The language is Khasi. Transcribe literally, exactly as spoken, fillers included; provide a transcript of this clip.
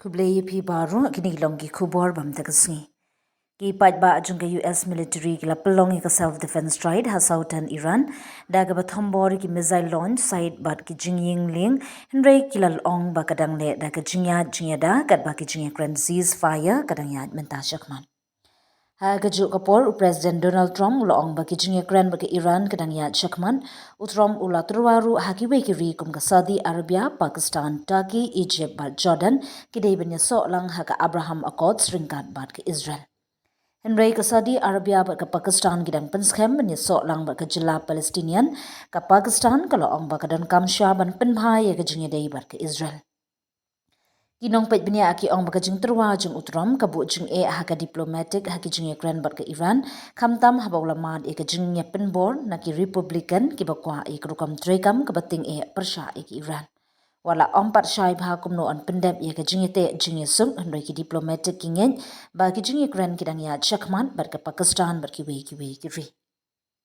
Khublei ïa phi baroh, kine ki long ki khubor bam ta ka sngi. Ki paidbah jong ka U S military ki la pynlong ïa ka self defense strike ha southern Iran da kaba thombor ïa ki missile launch site bad ki jingïeng lieng, hynrei ki la ong ba ka dang leh da ka jingïaid jingïada katba ki jingïakren ceasefire ka dang ïaid mynta shakhmat. Ha kajuh ka por, u President Donald Trump u la ong ba ki jingïakren bad ka Iran ka dang ïaid shakhmat. U Trump u la tyrwa ruh ha kiwei ki ri kum ka Saudi Arabia, Pakistan, Turkey, Egypt bad Jordan ki dei ban ïasoh lang ha ka Abraham Accords ryngkat bad ka Israel. Hynrei ka Saudi Arabia bad ka Pakistan ki dang pynskhem ban ïasoh lang bad ka jylla Palestinian. Ka Pakistan ka la ong ba ka donkam shuwa ban pynbha ïa ka jingïadei bad ka Israel. Ki nongpeit bniah ki ong ba ka jingtyrwa jong u Trump ka buh jingeh ha ka diplomatic ha ki jingïakren bad ka Iran, khamtam haba u la mad ïa ka jingïapynbor na ki Republican kiba kwah ïa ka rukom treikam kaba tyngeh pyrshah ïa ka Iran. Wat la ong pat shai bha kumno yn pyndep ïa ka jingïateh jingïasuk, hynrei ki diplomatic ki ngeit ba ki jingïakren ki dang ïaid shakhmat bad ka Pakistan bad kiwei kiwei ki ri.